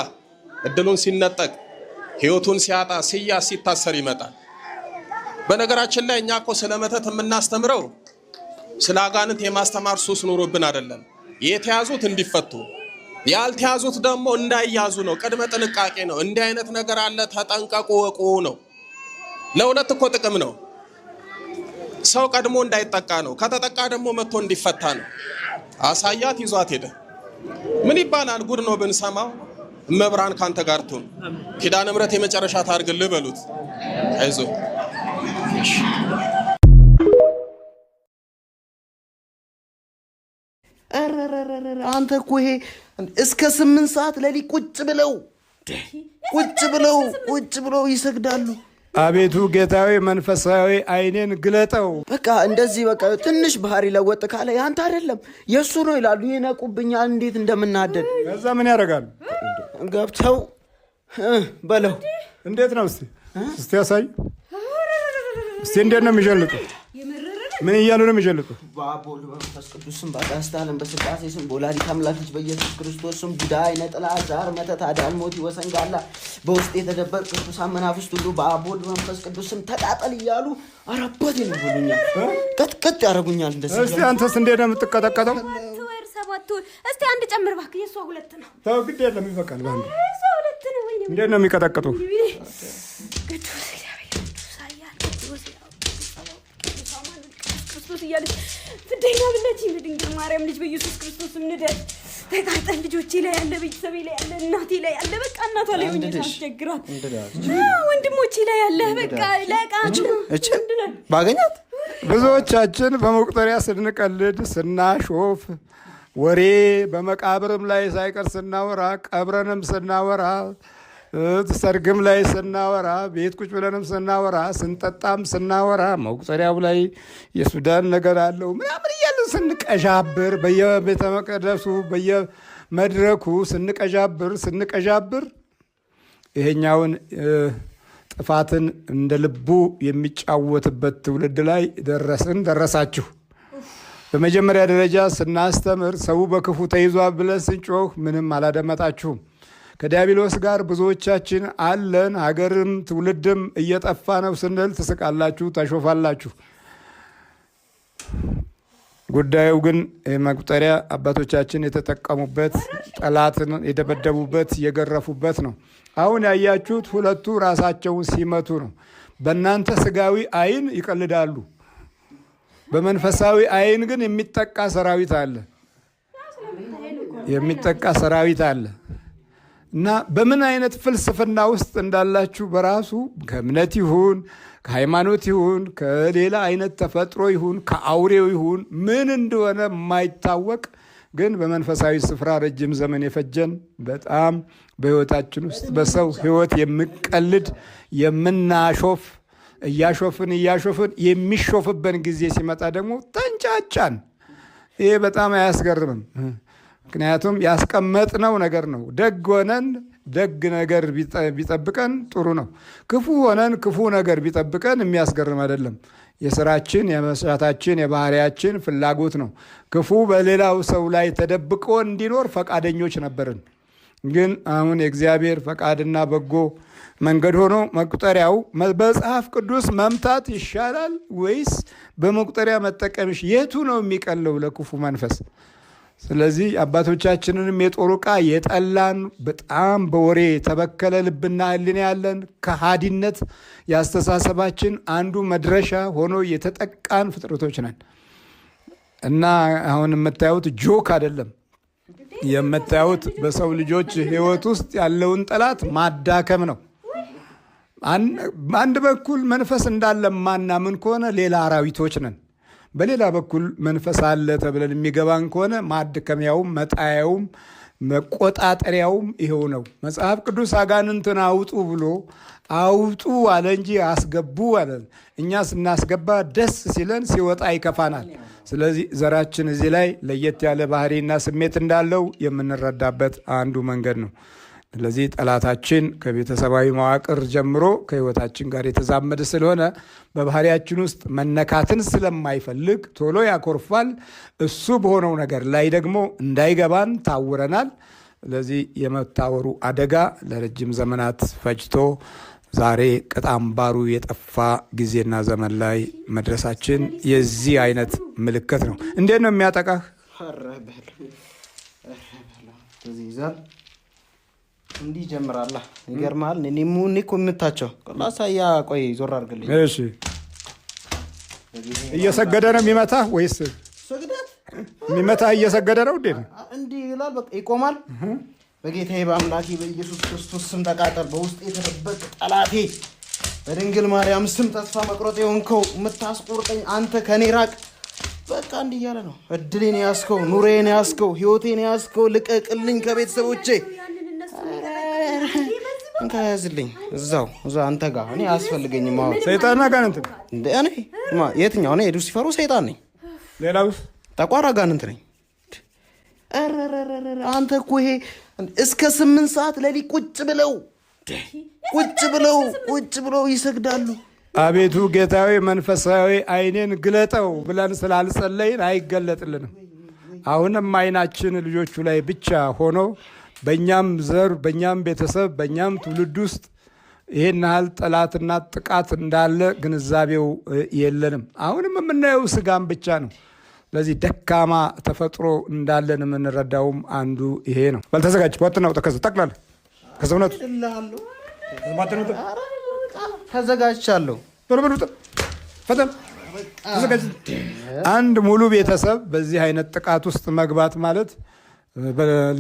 እድሉን ሲነጠቅ ህይወቱን ሲያጣ ሲያዝ ሲታሰር ይመጣል። በነገራችን ላይ እኛ እኮ ስለ መተት የምናስተምረው ስለ አጋንንት የማስተማር ሱስ ኖሮብን አይደለም። የተያዙት እንዲፈቱ ያልተያዙት ደግሞ እንዳይያዙ ነው። ቅድመ ጥንቃቄ ነው። እንዲህ አይነት ነገር አለ ተጠንቀቁ፣ ወቁ ነው። ለሁለት እኮ ጥቅም ነው። ሰው ቀድሞ እንዳይጠቃ ነው። ከተጠቃ ደግሞ መጥቶ እንዲፈታ ነው። አሳያት፣ ይዟት ሄደ። ምን ይባላል? ጉድ ነው ብንሰማው። እመብርሃን ካንተ ጋር ትሁን። ኪዳነ ምሕረት የመጨረሻ ታርግልህ በሉት። አይዞ። ኧረ አንተ እኮ ይሄ እስከ 8 ሰዓት ሌሊት ቁጭ ብለው ቁጭ ብለው ቁጭ ብለው ይሰግዳሉ። አቤቱ ጌታዊ መንፈሳዊ ዓይኔን ግለጠው። በቃ እንደዚህ በቃ ትንሽ ባህሪ ለወጥ ካለ ያንተ አይደለም የእሱ ነው ይላሉ። ይነቁብኛል። እንዴት እንደምናደድ። ከዛ ምን ያደርጋሉ? ገብተው በለው። እንዴት ነው? እስቲ እስቲ ያሳዩ እስቲ፣ እንዴት ነው የሚጀልጡ? ምን እያሉ ነው የሚጀልጡ? በአብ በወልድ በመንፈስ ቅዱስ ስም፣ በአጋዕዝተ ዓለም በሥላሴ ስም፣ በወላዲተ አምላክ ልጅ በኢየሱስ ክርስቶስ ስም፣ ቡዳ፣ ዓይነ ጥላ፣ ዛር፣ መተት፣ አዳልሞቲ፣ ወሰንጋላ፣ በውስጥ የተደበቅ ቅዱሳን መናፍስት ሁሉ በአብ በወልድ በመንፈስ ቅዱስ ስም ተቃጠል እያሉ አራባቴ ነው ብሉኛል። ቀጥቀጥ ያደርጉኛል። እንደዚህ እስቲ አንተስ እንዴት ነው የምትቀጠቀጠው? 7 ወር 7 ወር። እስቲ አንድ ጨምር እባክህ። የእሷ ሁለት ነው። ተው፣ ግድ የለም ይበቃል። በአንዱ የእሷ ሁለት ነው። ወይኔ! እንዴት ነው የሚቀጠቅጡ? ቅዱስ እግዚአብሔር፣ ቅዱስ ኃያል፣ ቅዱስ ቅዱስ አማኑኤል፣ ቅዱስ ክርስቶስ እያለች ፍደኛ ብለችኝ። በድንግል ማርያም ልጅ በኢየሱስ ክርስቶስ ንደት ተቃጠል። ልጆቼ ላይ ያለ፣ ቤተሰቤ ላይ ያለ፣ እናቴ ላይ ያለ፣ በቃ እናቷ ላይ ሆኜ ሳስቸግራት፣ ወንድሞቼ ላይ ያለ፣ በቃ ለቃ ባገኛት። ብዙዎቻችን በመቁጠሪያ ስንቀልድ፣ ስናሾፍ፣ ወሬ በመቃብርም ላይ ሳይቀር ስናወራ፣ ቀብረንም ስናወራ፣ ሰርግም ላይ ስናወራ፣ ቤት ቁጭ ብለንም ስናወራ፣ ስንጠጣም ስናወራ፣ መቁጠሪያው ላይ የሱዳን ነገር አለው ምናምን እያለን ስንቀዣብር፣ በየቤተ መቅደሱ በየመድረኩ ስንቀዣብር ስንቀዣብር፣ ይሄኛውን ጥፋትን እንደ ልቡ የሚጫወትበት ትውልድ ላይ ደረስን፣ ደረሳችሁ። በመጀመሪያ ደረጃ ስናስተምር ሰው በክፉ ተይዟል ብለን ስንጮህ ምንም አላደመጣችሁም። ከዲያብሎስ ጋር ብዙዎቻችን አለን፣ ሀገርም ትውልድም እየጠፋ ነው ስንል ትስቃላችሁ፣ ታሾፋላችሁ። ጉዳዩ ግን መቁጠሪያ አባቶቻችን የተጠቀሙበት፣ ጠላትን የደበደቡበት፣ የገረፉበት ነው። አሁን ያያችሁት ሁለቱ ራሳቸውን ሲመቱ ነው። በእናንተ ስጋዊ ዓይን ይቀልዳሉ። በመንፈሳዊ ዓይን ግን የሚጠቃ ሰራዊት አለ፣ የሚጠቃ ሰራዊት አለ። እና በምን አይነት ፍልስፍና ውስጥ እንዳላችሁ በራሱ ከእምነት ይሁን፣ ከሃይማኖት ይሁን፣ ከሌላ አይነት ተፈጥሮ ይሁን፣ ከአውሬው ይሁን፣ ምን እንደሆነ የማይታወቅ፣ ግን በመንፈሳዊ ስፍራ ረጅም ዘመን የፈጀን፣ በጣም በሕይወታችን ውስጥ በሰው ሕይወት የምንቀልድ፣ የምናሾፍ፣ እያሾፍን እያሾፍን የሚሾፍበን ጊዜ ሲመጣ ደግሞ ተንጫጫን። ይሄ በጣም አያስገርምም። ምክንያቱም ያስቀመጥነው ነገር ነው። ደግ ሆነን ደግ ነገር ቢጠብቀን ጥሩ ነው። ክፉ ሆነን ክፉ ነገር ቢጠብቀን የሚያስገርም አይደለም። የስራችን፣ የመስራታችን፣ የባህሪያችን ፍላጎት ነው። ክፉ በሌላው ሰው ላይ ተደብቆ እንዲኖር ፈቃደኞች ነበርን። ግን አሁን የእግዚአብሔር ፈቃድና በጎ መንገድ ሆኖ መቁጠሪያው መጽሐፍ ቅዱስ መምታት ይሻላል ወይስ በመቁጠሪያ መጠቀምሽ የቱ ነው የሚቀለው ለክፉ መንፈስ? ስለዚህ አባቶቻችንንም የጦር ዕቃ የጠላን፣ በጣም በወሬ የተበከለ ልብና ሕሊና ያለን፣ ከሃዲነት የአስተሳሰባችን አንዱ መድረሻ ሆኖ የተጠቃን ፍጥረቶች ነን። እና አሁን የምታዩት joke አይደለም። የምታዩት በሰው ልጆች ሕይወት ውስጥ ያለውን ጠላት ማዳከም ነው። አንድ በኩል መንፈስ እንዳለ ማናምን ከሆነ ሌላ አራዊቶች ነን። በሌላ በኩል መንፈስ አለ ተብለን የሚገባን ከሆነ ማድከሚያውም መጣያውም መቆጣጠሪያውም ይኸው ነው። መጽሐፍ ቅዱስ አጋንንትን አውጡ ብሎ አውጡ አለ እንጂ አስገቡ አለ። እኛ ስናስገባ ደስ ሲለን፣ ሲወጣ ይከፋናል። ስለዚህ ዘራችን እዚህ ላይ ለየት ያለ ባህሪና ስሜት እንዳለው የምንረዳበት አንዱ መንገድ ነው። ስለዚህ ጠላታችን ከቤተሰባዊ መዋቅር ጀምሮ ከሕይወታችን ጋር የተዛመደ ስለሆነ በባህሪያችን ውስጥ መነካትን ስለማይፈልግ ቶሎ ያኮርፋል። እሱ በሆነው ነገር ላይ ደግሞ እንዳይገባን ታውረናል። ስለዚህ የመታወሩ አደጋ ለረጅም ዘመናት ፈጅቶ ዛሬ ቅጥ አምባሩ የጠፋ ጊዜና ዘመን ላይ መድረሳችን የዚህ አይነት ምልክት ነው። እንዴት ነው የሚያጠቃህ? ኧረ በለው፣ ኧረ በለው። እንደዚህ ይዛል፣ እንዲህ ይጀምራላ። ይገርምሃል። እኔ እኮ የምታቸው ላሳያ። ቆይ ዞር አድርግልኝ። እሺ፣ እየሰገደ ነው የሚመታህ ወይስ ስግደት የሚመታህ እየሰገደ ነው? እንዴት ነው? እንዲህ ይላል። በቃ ይቆማል። በጌታዬ በአምላኬ በኢየሱስ ክርስቶስ ስም ተቃጠል። በውስጥ የተደበቅ ጠላቴ በድንግል ማርያም ስም ተስፋ መቁረጥ የሆንከው የምታስቆርጠኝ አንተ ከኔ ራቅ። በቃ እንዲህ እያለ ነው። እድሌን ያዝከው፣ ኑሬን ያዝከው፣ ህይወቴን ያዝከው፣ ልቀቅልኝ ከቤተሰቦቼ እንካ ያዝልኝ፣ እዛው እዛ አንተ ጋር እኔ አያስፈልገኝም። አሁን ሰይጣን አጋንንት ነው። እንደ እኔ የትኛው እኔ ሉሲፈሩ ሰይጣን ነኝ፣ ሌላውስ ጠቋር አጋንንት ነኝ። አንተ እኮ ይሄ እስከ 8 ሰዓት ለሊት ቁጭ ብለው ቁጭ ብለው ቁጭ ብለው ይሰግዳሉ። አቤቱ ጌታዊ መንፈሳዊ አይኔን ግለጠው ብለን ስላልጸለይን አይገለጥልንም። አሁንም አይናችን ልጆቹ ላይ ብቻ ሆኖ በእኛም ዘር በእኛም ቤተሰብ በእኛም ትውልድ ውስጥ ይሄን ያህል ጠላትና ጥቃት እንዳለ ግንዛቤው የለንም። አሁንም የምናየው ስጋም ብቻ ነው። ስለዚህ ደካማ ተፈጥሮ እንዳለን የምንረዳውም አንዱ ይሄ ነው። በል ተዘጋጅ። ወጥነው ተከዘ ጠቅላላ ከሰውነቱ ተዘጋጅቻለሁ። ፈጠን ተዘጋጅ። አንድ ሙሉ ቤተሰብ በዚህ አይነት ጥቃት ውስጥ መግባት ማለት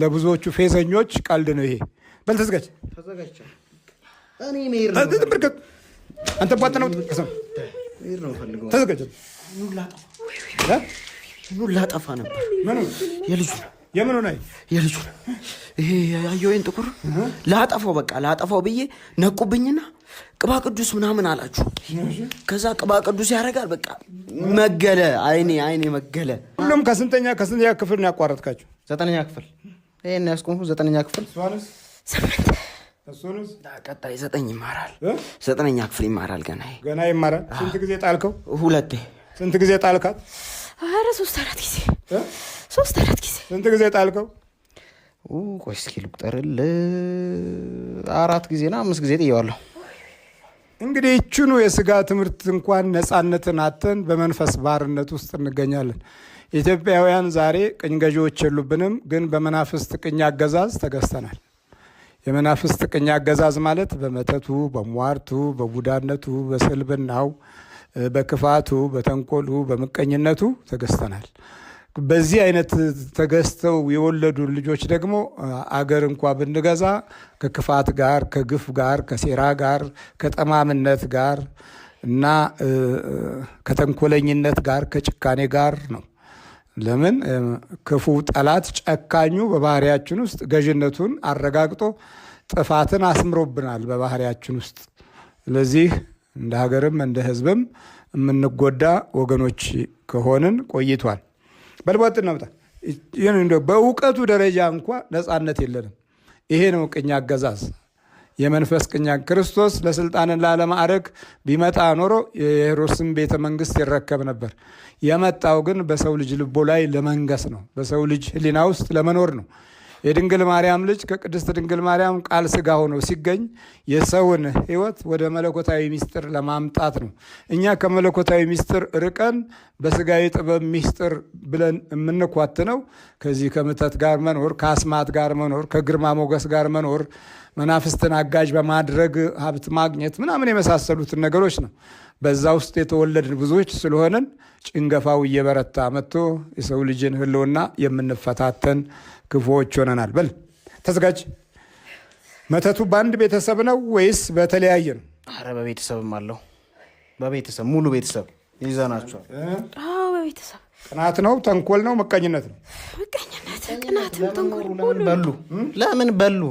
ለብዙዎቹ ፌዘኞች ቀልድ ነው። ይሄ በል ተዘጋጅ። አንተ ቧጥነው ተዘጋጅ። ምኑን ላጠፋ ነበር? የልጁ የምኑ ነው? የልጁ ይሄ ያየወይን ጥቁር ላጠፋው፣ በቃ ላጠፋው ብዬ ነቁብኝና ቅባ ቅዱስ ምናምን አላችሁ። ከዛ ቅባ ቅዱስ ያደርጋል። በቃ መገለ፣ አይኔ አይኔ መገለ። ሁሉም ከስንተኛ ክፍል ነው ያቋረጥካቸው? 9ኛ ክፍል። ይሄን ያስቆምኩት 9ኛ ክፍል። እሱንስ? ቀጣይ 9 ይማራል። 9ኛ ክፍል ይማራል። ገና ገና ይማራል። ስንት ጊዜ ጣልከው? 2። ስንት ጊዜ ጣልካት? ኧረ 3-4 ጊዜ። 3-4 ጊዜ። ስንት ጊዜ ጣልከው? ቆይ እስኪ ልቁጠርልህ። 4 ጊዜና 5 ጊዜ ጥየዋለሁ። እንግዲህ ይህችኑ የስጋ ትምህርት እንኳን ነፃነትን አጥተን በመንፈስ ባርነት ውስጥ እንገኛለን። ኢትዮጵያውያን ዛሬ ቅኝ ገዢዎች የሉብንም፣ ግን በመናፍስት ቅኝ አገዛዝ ተገዝተናል። የመናፍስት ቅኝ አገዛዝ ማለት በመተቱ፣ በሟርቱ፣ በቡዳነቱ፣ በስልብናው፣ በክፋቱ፣ በተንኮሉ፣ በምቀኝነቱ ተገዝተናል። በዚህ አይነት ተገዝተው የወለዱ ልጆች ደግሞ አገር እንኳ ብንገዛ ከክፋት ጋር፣ ከግፍ ጋር፣ ከሴራ ጋር፣ ከጠማምነት ጋር እና ከተንኮለኝነት ጋር፣ ከጭካኔ ጋር ነው። ለምን? ክፉ ጠላት ጨካኙ በባህሪያችን ውስጥ ገዥነቱን አረጋግጦ ጥፋትን አስምሮብናል በባህሪያችን ውስጥ። ስለዚህ እንደ ሀገርም እንደ ሕዝብም የምንጎዳ ወገኖች ከሆንን ቆይቷል። በልቧጥ እናምጣ። በእውቀቱ ደረጃ እንኳ ነፃነት የለንም። ይሄ ነው ቅኝ አገዛዝ፣ የመንፈስ ቅኝ። ክርስቶስ ለስልጣንና ለማዕረግ ቢመጣ ኖሮ የሄሮድስን ቤተ መንግስት ይረከብ ነበር። የመጣው ግን በሰው ልጅ ልቦ ላይ ለመንገስ ነው። በሰው ልጅ ሕሊና ውስጥ ለመኖር ነው። የድንግል ማርያም ልጅ ከቅድስት ድንግል ማርያም ቃል ስጋ ሆኖ ሲገኝ የሰውን ሕይወት ወደ መለኮታዊ ሚስጥር ለማምጣት ነው። እኛ ከመለኮታዊ ሚስጥር ርቀን በስጋዊ ጥበብ ሚስጥር ብለን የምንኳትነው ከዚህ ከምተት ጋር መኖር፣ ከአስማት ጋር መኖር፣ ከግርማ ሞገስ ጋር መኖር፣ መናፍስትን አጋዥ በማድረግ ሀብት ማግኘት ምናምን የመሳሰሉትን ነገሮች ነው። በዛ ውስጥ የተወለድን ብዙዎች ስለሆነን ጭንገፋው እየበረታ መጥቶ የሰው ልጅን ሕልውና የምንፈታተን ክፉዎች ሆነናል። በል ተዘጋጅ። መተቱ በአንድ ቤተሰብ ነው ወይስ በተለያየ ነው? አረ በቤተሰብም አለው። በቤተሰብ ሙሉ ቤተሰብ ይዘናቸዋል። አዎ በቤተሰብ። ቅናት ነው፣ ተንኮል ነው፣ ምቀኝነት ነው። ምቀኝነት፣ ቅናትም፣ ተንኮል ለምን በሉ? ለምን በሉ?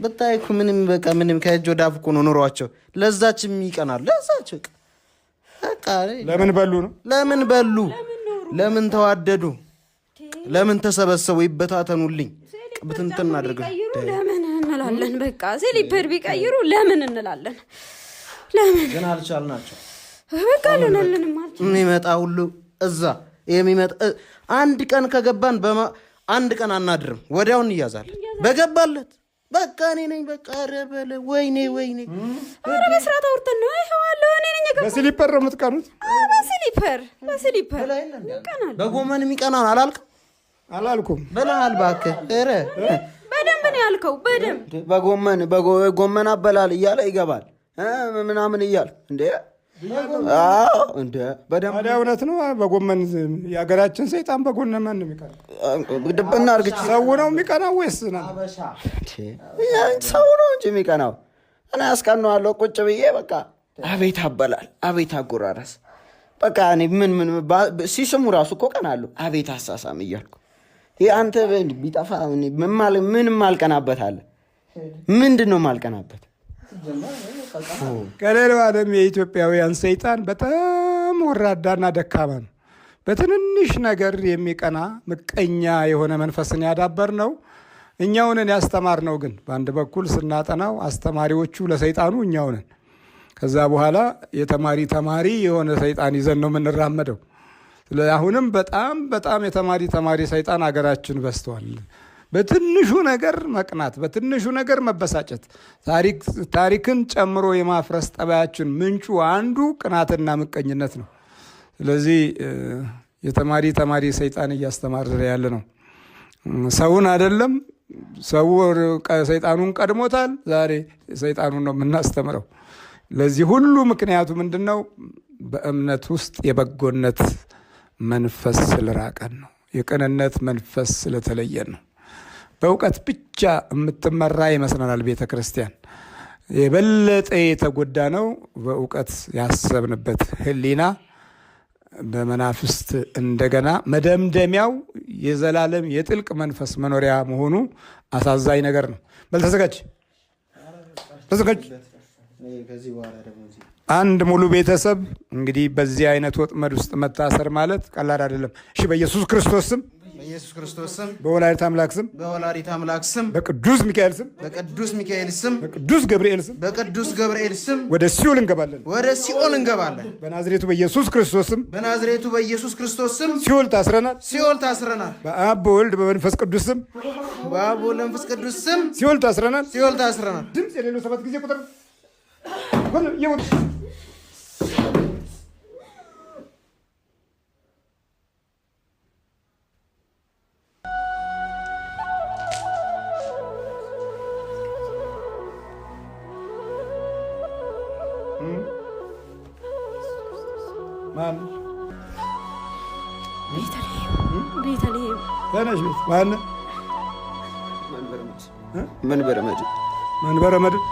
ብታይ እኮ ምንም በቃ ምንም ከእጅ ወደ አፍ እኮ ነው ኑሯቸው። ለዛችም ይቀናል። ለዛች በቃ ለምን በሉ ነው? ለምን በሉ? ለምን ተዋደዱ? ለምን ተሰበሰቡ? ይበታተኑልኝ፣ ብትንትን አድርገው ለምን እንላለን? በቃ slipper ቢቀይሩ ለምን እንላለን? ለምን ግን አልቻልናቸው። በቃ አልሆነልንም። የሚመጣ ሁሉ እዛ የሚመጣ አንድ ቀን ከገባን አንድ ቀን አናድርም፣ ወዲያው እንያዛለን። በገባለት በቃ እኔ ነኝ በቃ ኧረ በለ ወይኔ ወይኔ። ኧረ በስርዓት አውርተን ነው። ይኸው አለሁ እኔ ነኝ የገባሁት። በ slipper ነው የምትቀኑት? በ slipper በ slipper ይቀናል። በጎመን የሚቀናን አላልክም? አላልኩም። ብለሃል እባክህ። ኧረ በደንብ ነው ያልከው። በደንብ በጎመን በጎመን አበላል እያለ ይገባል ምናምን እያለ እንዴ። አዎ እንደ በደንብ። ታዲያ እውነት ነው። በጎመን የሀገራችን ሰይጣን በጎመን ነው የሚቀናው። ድብና አርግቼ። ሰው ነው የሚቀናው ወይስ ና? ሰው ነው እንጂ የሚቀናው። እኔ አስቀናዋለሁ ቁጭ ብዬ። በቃ አቤት አበላል፣ አቤት አጎራረስ። በቃ እኔ ምን ምን ሲስሙ ራሱ እኮ ቀናለሁ። አቤት አሳሳም እያልኩ። ይህ አንተ ቢጠፋ እኔ ምንም አልቀናበት አለ። ምንድን ነው የማልቀናበት? ከሌላው ዓለም የኢትዮጵያውያን ሰይጣን በጣም ወራዳና ደካማ ነው። በትንንሽ ነገር የሚቀና ምቀኛ የሆነ መንፈስን ያዳበር ነው። እኛውንን ያስተማር ነው። ግን በአንድ በኩል ስናጠናው አስተማሪዎቹ ለሰይጣኑ እኛው ነን። ከዛ በኋላ የተማሪ ተማሪ የሆነ ሰይጣን ይዘን ነው የምንራመደው። ስለዚህ አሁንም በጣም በጣም የተማሪ ተማሪ ሰይጣን አገራችን በዝቷል። በትንሹ ነገር መቅናት፣ በትንሹ ነገር መበሳጨት፣ ታሪክን ጨምሮ የማፍረስ ጠባያችን ምንጩ አንዱ ቅናትና ምቀኝነት ነው። ስለዚህ የተማሪ ተማሪ ሰይጣን እያስተማረ ያለ ነው። ሰውን አይደለም፣ ሰው ሰይጣኑን ቀድሞታል። ዛሬ ሰይጣኑን ነው የምናስተምረው። ለዚህ ሁሉ ምክንያቱ ምንድን ነው? በእምነት ውስጥ የበጎነት መንፈስ ስለራቀን ነው። የቅንነት መንፈስ ስለተለየን ነው። በእውቀት ብቻ የምትመራ ይመስለናል ቤተ ክርስቲያን። የበለጠ የተጎዳ ነው በእውቀት ያሰብንበት ሕሊና በመናፍስት እንደገና መደምደሚያው የዘላለም የጥልቅ መንፈስ መኖሪያ መሆኑ አሳዛኝ ነገር ነው። በል ተዘጋጅ፣ ተዘጋጅ። አንድ ሙሉ ቤተሰብ እንግዲህ በዚህ አይነት ወጥመድ ውስጥ መታሰር ማለት ቀላል አይደለም። እሺ፣ በኢየሱስ ክርስቶስ ስም፣ በኢየሱስ ክርስቶስ ስም፣ በወላዲተ አምላክ ስም፣ በወላዲተ አምላክ ስም፣ በቅዱስ ሚካኤል ስም፣ በቅዱስ ሚካኤል ስም፣ በቅዱስ ገብርኤል ስም፣ በቅዱስ ገብርኤል ስም፣ ወደ ሲኦል እንገባለን። ወደ ሲኦል እንገባለን። በናዝሬቱ በኢየሱስ ክርስቶስ ስም፣ በናዝሬቱ በኢየሱስ ክርስቶስ ስም፣ ሲኦል ታስረናል። ሲኦል ታስረናል። በአብ በወልድ በመንፈስ ቅዱስ ስም፣ በአብ በወልድ በመንፈስ ቅዱስ ስም፣ ሲኦል ታስረናል። ሲኦል ታስረናል። ድምፅ የሌለው 7 ጊዜ ቁጥር እየወጡ። ማን? ቤተልሔም። ተነሽ ቤት ማን? መንበረ መድን። መንበረ መድን።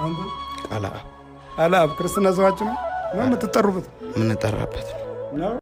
አንተ? ቃለ አብ። ቃለ አብ ክርስትና ስማችሁ ነው ነው የምትጠሩበት? የምንጠራበት ነው። ነው።